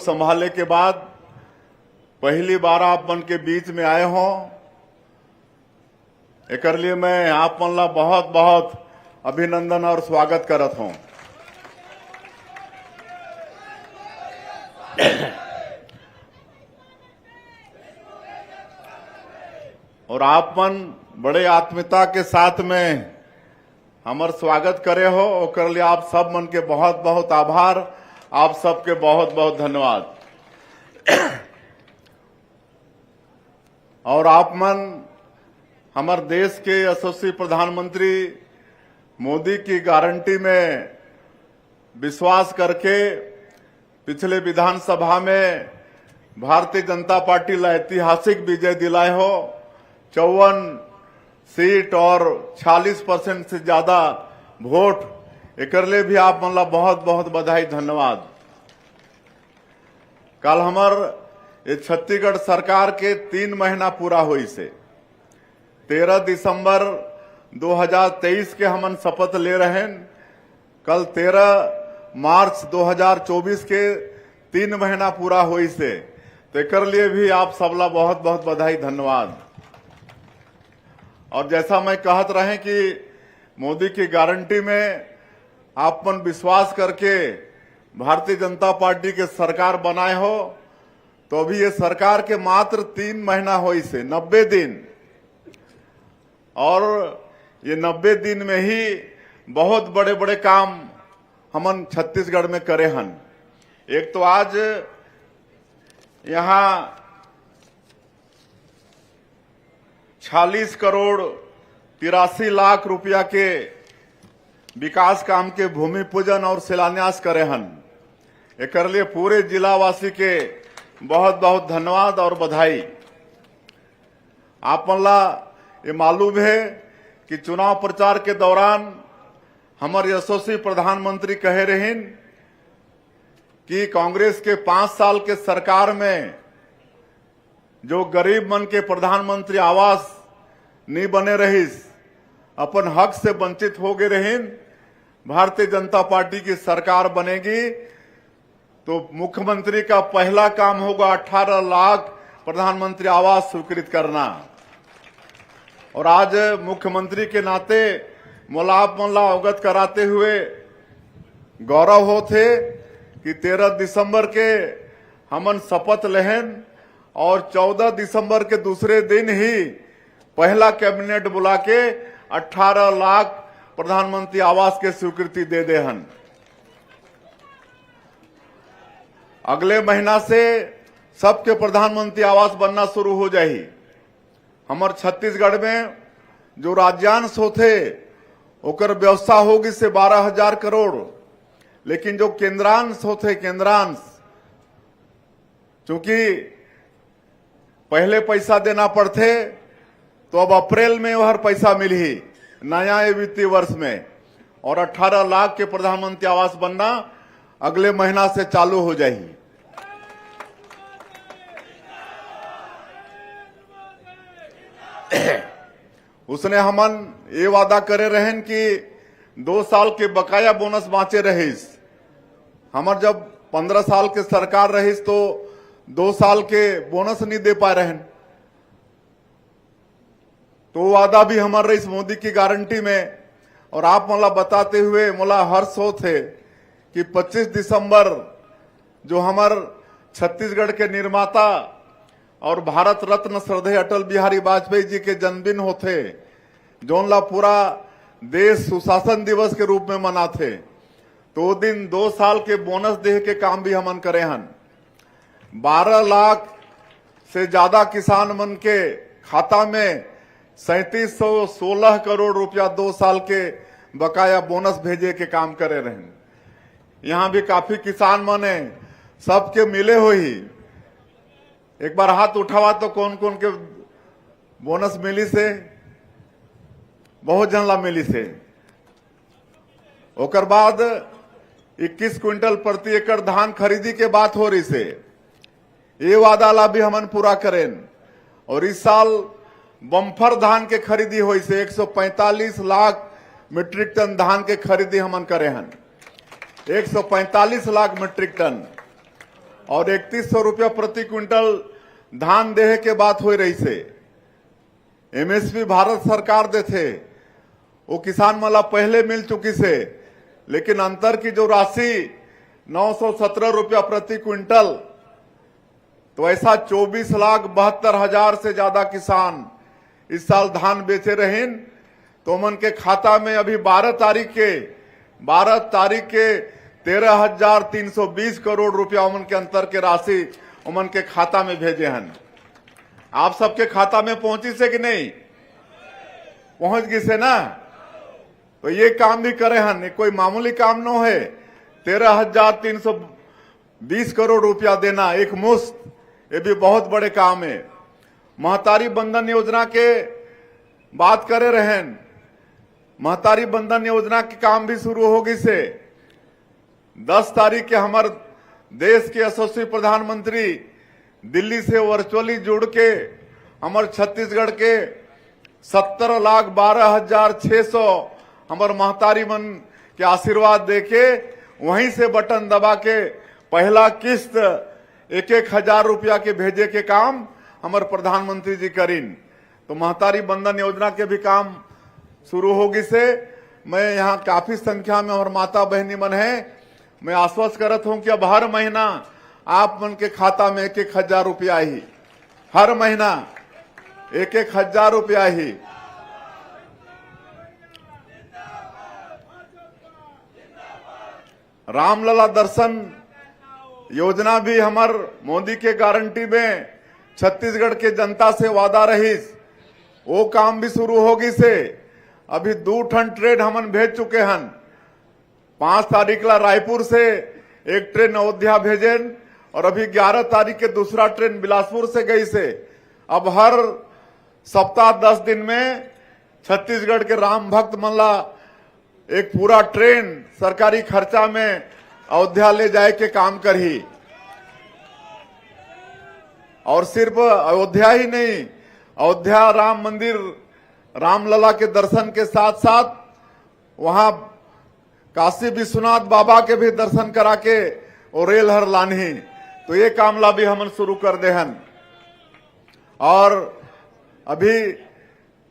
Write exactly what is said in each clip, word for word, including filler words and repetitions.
संभाले के बाद पहली बार आप मन के बीच में आए हों, एकर लिए मैं आप मन ला बहुत बहुत अभिनंदन और स्वागत करत हों। और आप मन बड़े आत्मीयता के साथ में हमर स्वागत करे हो, ओकर लिए आप सब मन के बहुत बहुत आभार, आप सबके बहुत बहुत धन्यवाद। और आप मन हमर देश के यशस्वी प्रधानमंत्री मोदी की गारंटी में विश्वास करके पिछले विधानसभा में भारतीय जनता पार्टी ला ऐतिहासिक विजय दिलाए हो। चौवन सीट और छियालीस परसेंट से ज्यादा वोट, एकर ले भी आप मन ला बहुत बहुत बधाई, धन्यवाद। कल हमर ये छत्तीसगढ़ सरकार के तीन महीना पूरा होइसे। तेरह दिसंबर दो हज़ार तेईस के हमन शपथ ले रहेन, कल तेरह मार्च दो हज़ार चउबीस के तीन महीना पूरा होइसे, तेकर लिए भी आप सबला बहुत बहुत बधाई, धन्यवाद। और जैसा मैं कहत रहे कि मोदी की गारंटी में आप मन विश्वास करके भारतीय जनता पार्टी के सरकार बनाए हो, तो अभी ये सरकार के मात्र तीन महीना होइसे, नब्बे दिन, और ये नब्बे दिन में ही बहुत बड़े बड़े काम हमन छत्तीसगढ़ में करे हन। एक तो आज यहाँ छियालीस करोड़ तिरासी लाख रुपया के विकास काम के भूमि पूजन और शिलान्यास करे हन। एकर लिए पूरे जिलावासी के बहुत बहुत धन्यवाद और बधाई। आप मन ला ये मालूम है कि चुनाव प्रचार के दौरान हमर यशस्वी प्रधानमंत्री कहे रहिन कि कांग्रेस के पांच साल के सरकार में जो गरीब मन के प्रधानमंत्री आवास नहीं बने रहिस, अपन हक से वंचित हो गए रहिन, भारतीय जनता पार्टी की सरकार बनेगी तो मुख्यमंत्री का पहला काम होगा अठारह लाख प्रधानमंत्री आवास स्वीकृत करना। और आज मुख्यमंत्री के नाते मोला आप मन ला अवगत कराते हुए गौरव होथे कि तेरह दिसंबर के हमन शपथ लेहन और चौदह दिसंबर के दूसरे दिन ही पहला कैबिनेट बुला के अठारह लाख प्रधानमंत्री आवास के स्वीकृति दे दे हन। अगले महीना से सबके प्रधानमंत्री आवास बनना शुरू हो जाही। हमर छत्तीसगढ़ में जो राज्यांश होथे, ओकर व्यवस्था होगिसे बारह हजार करोड़, लेकिन जो केंद्रांश होथे, केंद्रांश, चूंकि पहले पैसा देना पड़थे, तो अब अप्रैल में ओहर पैसा मिलही नया ये वित्तीय वर्ष में, और अठारह लाख के प्रधानमंत्री आवास बनना अगले महीना से चालू हो जाही। उसने हमन ये वादा करे रहेन कि दो साल के बकाया बोनस बांचे रहिस। हमर जब पन्द्रह साल के सरकार रहिस तो दो साल के बोनस नहीं दे पाए रहेन। तो वादा भी हमर रहिस मोदी की गारंटी में। और आप मोला बताते हुए मोला हर्ष होत हे कि पच्चीस दिसंबर जो हमर छत्तीसगढ़ के निर्माता और भारत रत्न श्रद्धेय अटल बिहारी वाजपेयी जी के जन्मदिन होथे, जोन ला पूरा देश सुशासन दिवस के रूप में मनाथे, तो वो दिन दो साल के बोनस देहे के काम भी हमन करे हन। बारह लाख से ज्यादा किसान मन के खाता में सैंतीस सौ सोलह करोड़ रुपया दो साल के बकाया बोनस भेजे के काम करे रहेन। यहाँ भी काफी किसान मन हे, सबके मिले होही। एक बार हाथ उठावा तो कौन कौन के बोनस मिलिस हे? बहुत झन ला मिलिस हे। ओकर बाद इक्कीस क्विंटल प्रति एकड़ धान खरीदी के बात हो रहिस हे। ये वादा ला भी हमन पूरा करेन और इस साल बम्फर धान के खरीदी होइस हे, एक सौ पैंतालीस लाख मीट्रिक टन धान के खरीदी हमन करे हन, एक सौ पैंतालीस लाख मीट्रिक टन। और इकतीस सौ रुपया प्रति क्विंटल धान देहे के बात होए रहिसे। एमएसपी भारत सरकार देथे, वो किसान मन ला पहले मिल चुकिसे, लेकिन अंतर की जो राशि नौ सौ सत्रह रुपया प्रति क्विंटल, तो ऐसा चौबीस लाख बहत्तर हजार से ज्यादा किसान इस साल धान बेचे रहिन। तो ओमन के खाता में अभी बारह तारीख के, बारह तारीख के तेरह हजार तीन सौ बीस करोड़ रुपया ओमन के अंतर के राशि ओमन के खाता में भेजे हन। आप सबके खाता में पहुंचिसे कि नहीं? पहुंच गिसे ना? तो ये काम भी करे हन, ये कोई मामूली काम नो है। तेरह हजार तीन सौ बीस करोड़ रुपया देना एक मुश्त, ये भी बहुत बड़े काम है। महतारी बंधन योजना के बात करे रहेन, महतारी बंधन योजना के काम भी शुरू हो गिसे। दस तारीख के हमर देश के यशस्वी प्रधानमंत्री दिल्ली से वर्चुअली जुड़ के हमर छत्तीसगढ़ के सत्तर लाख बारह हजार छह सौ हमर महतारी मन के आशीर्वाद देके वहीं से बटन दबा के पहला किस्त एक एक हजार रुपया के भेजे के काम हमर प्रधानमंत्री जी करिन। तो महतारी बंधन योजना के भी काम शुरू हो गिसे। मैं यहाँ काफी संख्या में हमर माता बहिनी मन है, मैं आश्वस्त करत हूँ कि अब हर महीना आप मन के खाता में एक एक हजार रुपया ही, हर महीना एक एक हजार रुपया ही। रामलला दर्शन योजना भी हमर मोदी के गारंटी में छत्तीसगढ़ के जनता से वादा रहिस, वो काम भी शुरू हो गिसे। अभी दू ठन ट्रेन हमन भेज चुके हन। पांच तारीख ला रायपुर से एक ट्रेन अयोध्या भेजेन और अभी ग्यारह तारीख के दूसरा ट्रेन बिलासपुर से गइसे। अब हर सप्ताह दस दिन में छत्तीसगढ़ के राम भक्त मन ला एक पूरा ट्रेन सरकारी खर्चा में अयोध्या ले जाए के काम करही। और सिर्फ अयोध्या ही नहीं, अयोध्या राम मंदिर, रामलला के दर्शन के साथ साथ वहां काशी विश्वनाथ बाबा के भी दर्शन करा के वो रेल हर लानही। तो ये काम ला भी हमन शुरू कर दे हन। और अभी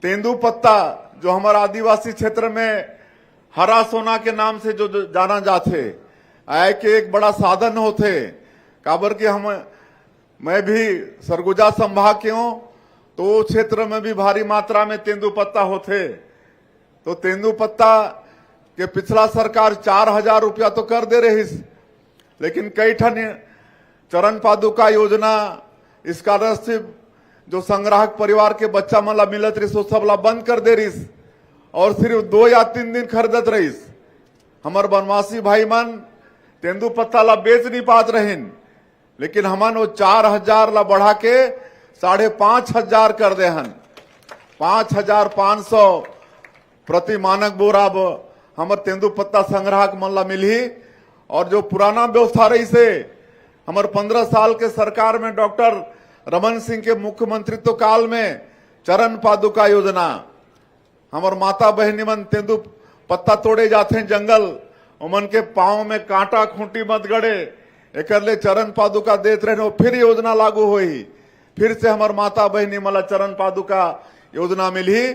तेंदूपत्ता, जो हमर आदिवासी क्षेत्र में हरा सोना के नाम से जो, जो जाना जाथे, आय के एक बड़ा साधन होथे, काबर कि हम, मैं भी सरगुजा संभाग के हूँ, तो वो क्षेत्र में भी भारी मात्रा में तेंदूपत्ता होथे। तो तेंदूपत्ता के पिछला सरकार चार हजार रुपया तो कर दे रहिस, लेकिन कई ठन चरण पादुका योजना, स्कॉलरशिप जो संग्राहक परिवार के बच्चा मन ला मिलत रहिस, वो सब ला बंद कर दे रहिस और सिर्फ दो या तीन दिन खरीदत रहिस। हमर वनवासी भाई मन तेंदूपत्ता ला बेच नहीं पात रहिन, लेकिन हमन वो चार हजार ला बढ़ा के साढ़े पांच हजार कर दे हन। पांच हजार पांच सौ प्रति मानक बोरा अब हमर तेंदूपत्ता संग्राहक मन ला मिलही। और जो पुराना व्यवस्था रहिसे, हमर पन्द्रह साल के सरकार में डॉक्टर रमन सिंह के मुख्यमंत्रित्व काल में चरण पादुका योजना, हमर माता बहिनी मन तेंदू पत्ता तोड़े जाथे जंगल, ओमन के पांव में कांटा खूंटी मत गड़े, एकर ले चरण पादुका देत रहे, वो फिर योजना लागू होही, फिर से हमर माता बहिनी मन ला चरण पादुका योजना मिलही।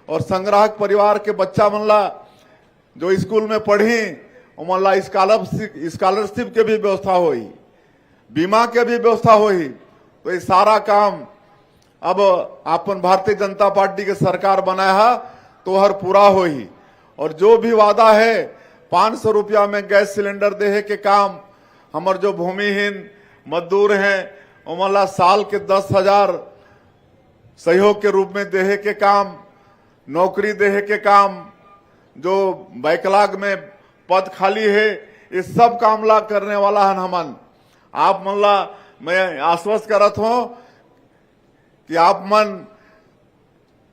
और संग्राहक परिवार के बच्चा मन ला जो स्कूल में पढ़ही, ओमन ला स्कॉलरशिप, स्कॉलरशिप के भी व्यवस्था होही, बीमा के भी व्यवस्था होही। तो ये सारा काम अब अपन भारतीय जनता पार्टी के सरकार बनाया है, तो हर पूरा होही। और जो भी वादा है, पाँच सौ रुपया में गैस सिलेंडर देहे के काम, हमर जो भूमिहीन मजदूर हैं, ओमन ला साल के दस हजार सहयोग के रूप में देहे के काम, नौकरी देहे के काम, जो बैकलॉग में पद खाली है, ये सब काम ला करने वाला हन हमन। आप मन ला मैं आश्वस्त करत हूँ कि आप मन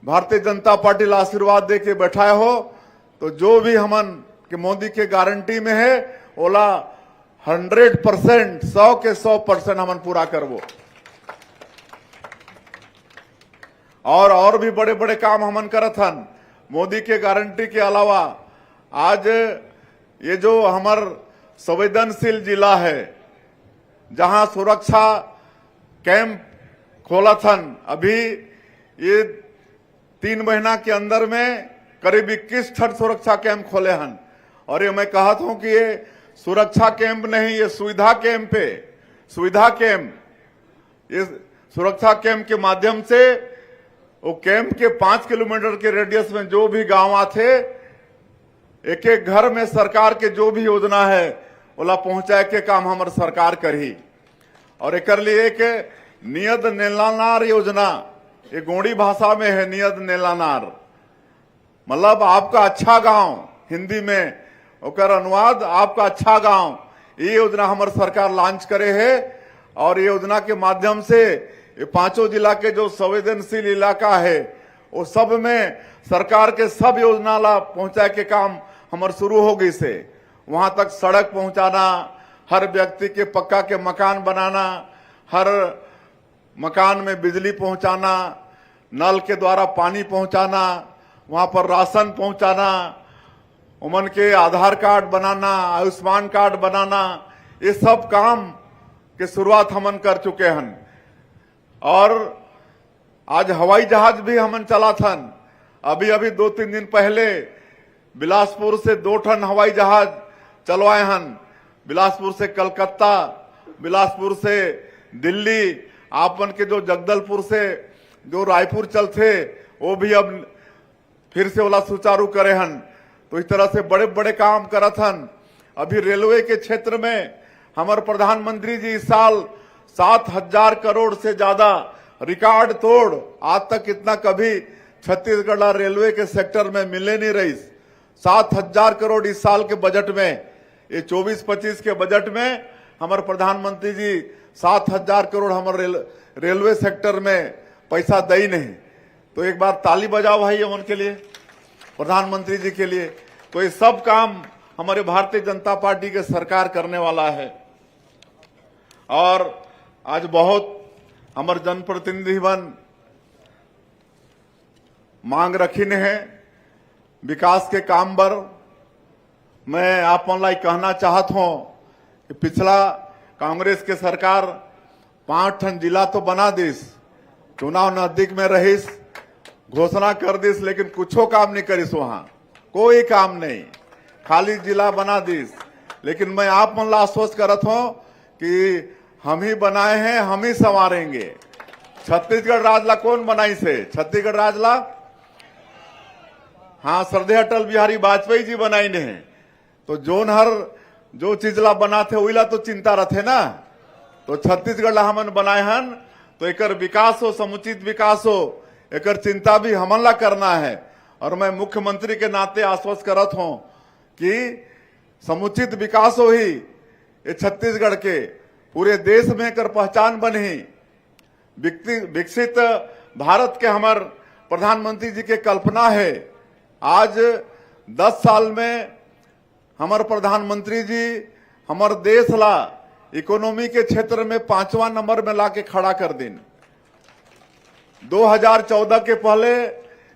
भारतीय जनता पार्टी ला आशीर्वाद दे के बैठाए हो, तो जो भी हमन के मोदी के गारंटी में है, ओला हंड्रेड परसेंट, सौ के सौ परसेंट हमन पूरा करबो। और, और भी बड़े बड़े काम हमन करत हन मोदी के गारंटी के अलावा। आज ये जो हमर संवेदनशील जिला है, जहां सुरक्षा कैंप खोलत हन। अभी ये तीन महीना के अंदर में करीब इक्कीस ठन सुरक्षा कैंप खोले हन। और ये मैं कहत हूं कि ये सुरक्षा कैंप नहीं, ये सुविधा कैंप है, सुविधा कैंप। ये सुरक्षा कैंप के माध्यम से वो कैंप के पाँच किलोमीटर के रेडियस में जो भी गांव आथे, एक एक घर में सरकार के जो भी योजना है, ओला पहुंचाए के काम हमर सरकार करही। और एकर लिए एक नियद नेलानार योजना, ये गोंडी भाषा में है, नियद नेलानार, मतलब आपका अच्छा गांव हिंदी में, ओकर अनुवाद आपका अच्छा गांव, ये योजना हमर सरकार लॉन्च करे है। और ये योजना के माध्यम से ये पांचों जिला के जो संवेदनशील इलाका है, वो सब में सरकार के सब योजना ला पहुंचाए के काम हमर शुरू हो गई से। वहां तक सड़क पहुंचाना, हर व्यक्ति के पक्का के मकान बनाना, हर मकान में बिजली पहुंचाना, नल के द्वारा पानी पहुंचाना, वहां पर राशन पहुंचाना, उमन के आधार कार्ड बनाना, आयुष्मान कार्ड बनाना, ये सब काम के शुरुआत हमन कर चुके हन। और आज हवाई जहाज भी हमन चलाथन। अभी अभी दो तीन दिन पहले बिलासपुर से दो ठन हवाई जहाज चलवाए हन, बिलासपुर से कलकत्ता, बिलासपुर से दिल्ली, आपन के जो जगदलपुर से जो रायपुर चलथे, वो भी अब फिर से ओला सुचारू करे हन। तो इस तरह से बड़े बड़े काम करत हन। अभी रेलवे के क्षेत्र में हमर प्रधानमंत्री जी इस साल सात हजार करोड़ से ज्यादा रिकॉर्ड तोड़, आज तक इतना कभी छत्तीसगढ़ ला रेलवे के सेक्टर में मिले नहीं रहीस। सात हजार करोड़ इस साल के बजट में, ये चौबीस पच्चीस के बजट में हमर प्रधानमंत्री जी सात हजार करोड़ हमर रेल, रेलवे सेक्टर में पैसा दई नहीं। तो एक बार ताली बजाओ भाई, उनके लिए, प्रधानमंत्री जी के लिए। तो ये सब काम हमारे भारतीय जनता पार्टी के सरकार करने वाला है। और आज बहुत हमर जनप्रतिनिधि मन मांग रखिन हे विकास के काम बर। मैं आप मन ला कहना चाहत हों कि पिछला कांग्रेस के सरकार पांच ठन जिला तो बना दिस, चुनाव नजदीक में रहिस, घोषणा कर दिस, लेकिन कुछो काम नहीं करिस, वहां कोई काम नहीं, खाली जिला बना दिस। लेकिन मैं आप मन ला आश्वस्त करत हों कि हम ही बनाए हैं, हम ही संवारेंगे। छत्तीसगढ़ राज ला कौन बनाइस हे? छत्तीसगढ़ राज ला, हाँ, श्रद्धेय अटल बिहारी वाजपेयी जी बनाइन हे। तो जोन हर जो चीज ला बनाथे, वही ला तो चिंता रथे ना। तो छत्तीसगढ़ ला हमन बनाए हन, तो एकर विकास हो, समुचित विकास हो, एकर चिंता भी हमन ला करना है। और मैं मुख्यमंत्री के नाते आश्वस्त करत हों कि समुचित विकास होही, ये छत्तीसगढ़ के पूरे देश में एकर पहचान बनही। विकति-, विकसित भारत के हमर प्रधानमंत्री जी के कल्पना है। आज दस साल में हमर प्रधानमंत्री जी हमर देश ला इकोनॉमी के क्षेत्र में पांचवा नंबर में लाके खड़ा कर दिन। दो हज़ार चौदह के पहले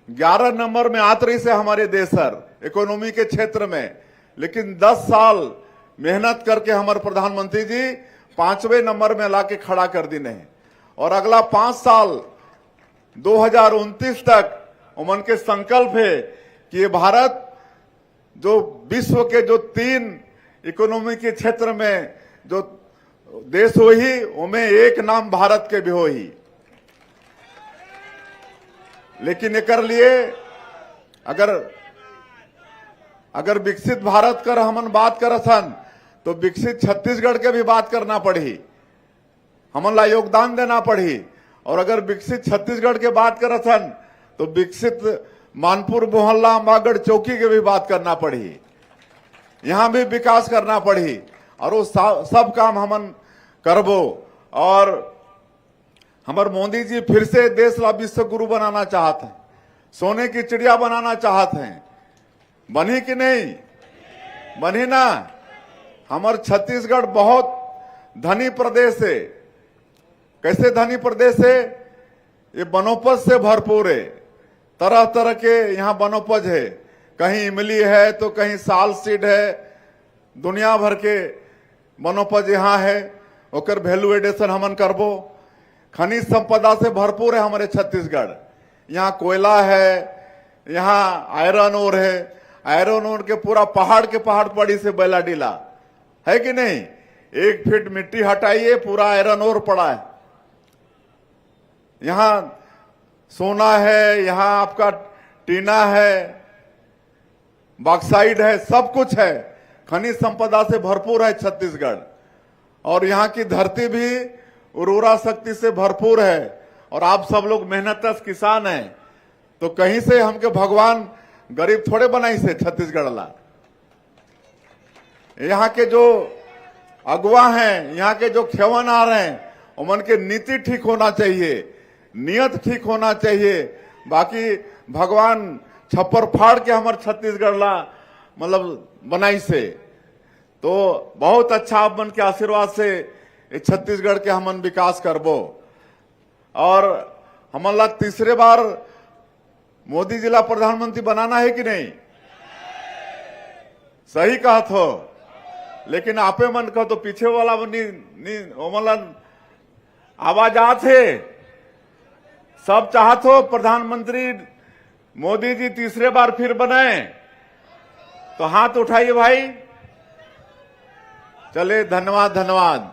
ग्यारह नंबर में आत रहिस हे हमर देश हर इकोनॉमी के क्षेत्र में, लेकिन दस साल मेहनत करके हमर प्रधानमंत्री जी पांचवें नंबर में लाके खड़ा कर दिन हे। और अगला पांच साल दो हज़ार उनतीस तक उमन के संकल्प हे कि ये भारत जो विश्व के जो तीन इकोनॉमी के क्षेत्र में जो देश होही, ओमे एक नाम भारत के भी होही। लेकिन एकर लिए अगर, अगर विकसित भारत कर हमन बात करत हन, तो विकसित छत्तीसगढ़ के भी बात करना पड़ही, हमन ला योगदान देना पड़ही। और अगर विकसित छत्तीसगढ़ के बात करत हन, तो विकसित मानपुर मोहल्ला, अम्बागढ़ चौकी के भी बात करना पड़ही, यहाँ भी विकास करना पड़ही। और वो सा-, सब काम हमन करबो। और हमर मोदी जी फिर से देश ला विश्व गुरु बनाना चाहत हैं, सोने की चिड़िया बनाना चाहत हैं। बनही कि नहीं? बनही ना। हमर छत्तीसगढ़ बहुत धनी प्रदेश हे। कैसे धनी प्रदेश हे? ये वनोपज से भरपूर हे, तरह तरह के यहाँ वनोपज हे। कहीं इमली है तो कहीं साल सीड है, दुनिया भर के वनोपज यहाँ है। ओकर वैल्यू एडिशन हमन करबो। खनिज संपदा से भरपूर है हमारे छत्तीसगढ़। यहाँ कोयला है, यहाँ आयरन ओर है। आयरन ओर के पूरा पहाड़ के पहाड़ पड़ी से बैलाडीला, है कि नहीं? एक फीट मिट्टी हटाइए, पूरा आयरन ओर पड़ा है। यहाँ सोना है, यहाँ आपका टीना है, बॉक्साइट है, सब कुछ है। खनिज संपदा से भरपूर है छत्तीसगढ़। और यहाँ की धरती भी उर्वरा शक्ति से भरपूर है। और आप सब लोग मेहनतकश किसान हैं, तो कहीं से हमके भगवान गरीब थोड़े बनाइस हे छत्तीसगढ़ ला। यहाँ के जो अगुवा हैं, यहाँ के जो खेवनहार हैं, उमन के नीति ठीक होना चाहिए, नियत ठीक होना चाहिए। बाकी भगवान छप्पर फाड़ के हमर छत्तीसगढ़ ला, मतलब, बनाइस हे। तो बहुत अच्छा, आप मन के आशीर्वाद से ये छत्तीसगढ़ के हमन विकास करबो। और हमन ला तीसरे बार मोदी जी ला प्रधानमंत्री बनाना है कि नहीं? सही कहत हो, लेकिन आपे मन कहो तो पीछे वाला नी, नी, ओमन ला आवाज आत हे। सब चाहत हो प्रधानमंत्री मोदी जी तीसरे बार फिर बने, तो हाथ उठाइए भाई। चले, धन्यवाद, धन्यवाद।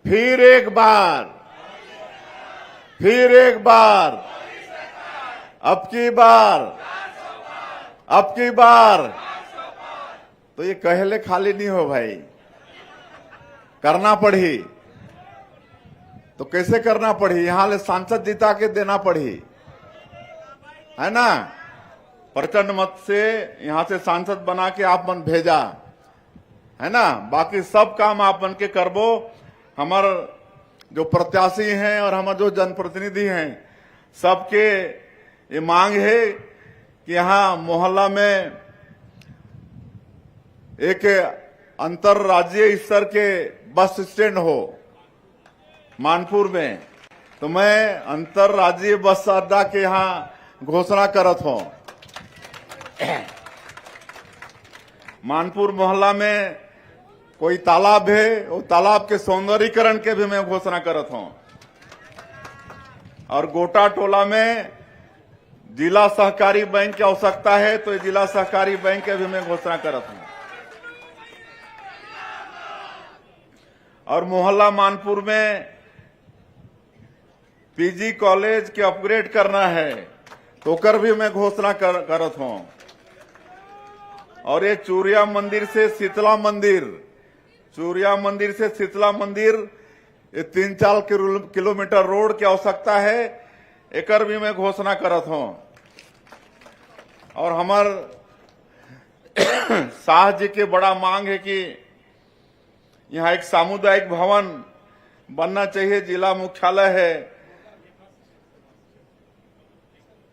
फिर एक बार, फिर एक बार, अब की बार, अब की बार। तो ये कहले खाली नहीं हो भाई, करना पड़ी। तो कैसे करना पड़ी? यहाँ ले सांसद जिता के देना पड़ी, है ना? प्रचंड मत से यहाँ से सांसद बना के आप मन भेजा, है ना? बाकी सब काम आप मन के करबो। हमर जो प्रत्याशी हैं और हमर जो जनप्रतिनिधि हैं, सबके ये मांग है कि यहाँ मोहला में एक अंतर्राज्यीय स्तर के बस स्टैंड हो मानपुर में। तो मैं अंतर्राज्यीय बस अड्डा के यहाँ घोषणा करत हों। मानपुर मोहला में कोई तालाब है, वो तालाब के सौंदर्यीकरण के भी मैं घोषणा करत हों। और गोटा टोला में जिला सहकारी बैंक की आवश्यकता है, तो ये जिला सहकारी बैंक के भी मैं घोषणा करत हों। और मोहला मानपुर में पीजी कॉलेज के अपग्रेड करना है, तो ओकर भी मैं घोषणा कर, करत हों। और ये चूरिया मंदिर से शीतला मंदिर, चूरिया मंदिर से शीतला मंदिर, ये तीन चार किलो-, किलोमीटर रोड की आवश्यकता है, एकर भी मैं घोषणा करत हों। और हमर शाह जी के बड़ा मांग है कि यहाँ एक सामुदायिक भवन बनना चाहिए, जिला मुख्यालय है,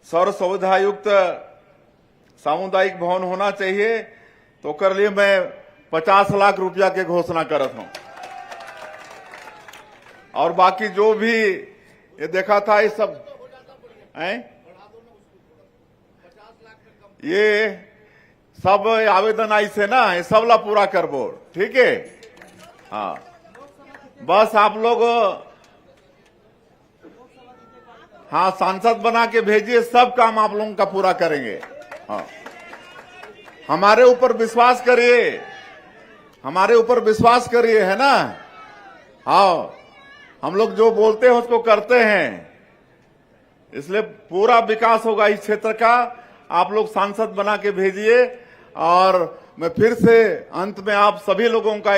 सर्व सुविधायुक्त सामुदायिक भवन होना चाहिए। तो ओकर लिए मैं पचास लाख रुपया के घोषणा करत हों। और बाकी जो भी ये देखा था, ये सब हैं, ये सब आवेदन आइस हे ना, ये सब ला पूरा करबो, ठीक है? हाँ, बस आप लोग, हाँ, सांसद बना के भेजिए, सब काम आप लोगों का पूरा करेंगे। हाँ, हमारे ऊपर विश्वास करिए, हमारे ऊपर विश्वास करिए, है ना? हाँ, हम लोग जो बोलते हैं उसको करते हैं, इसलिए पूरा विकास होगा इस क्षेत्र का। आप लोग सांसद बना के भेजिए। और मैं फिर से अंत में आप सभी लोगों का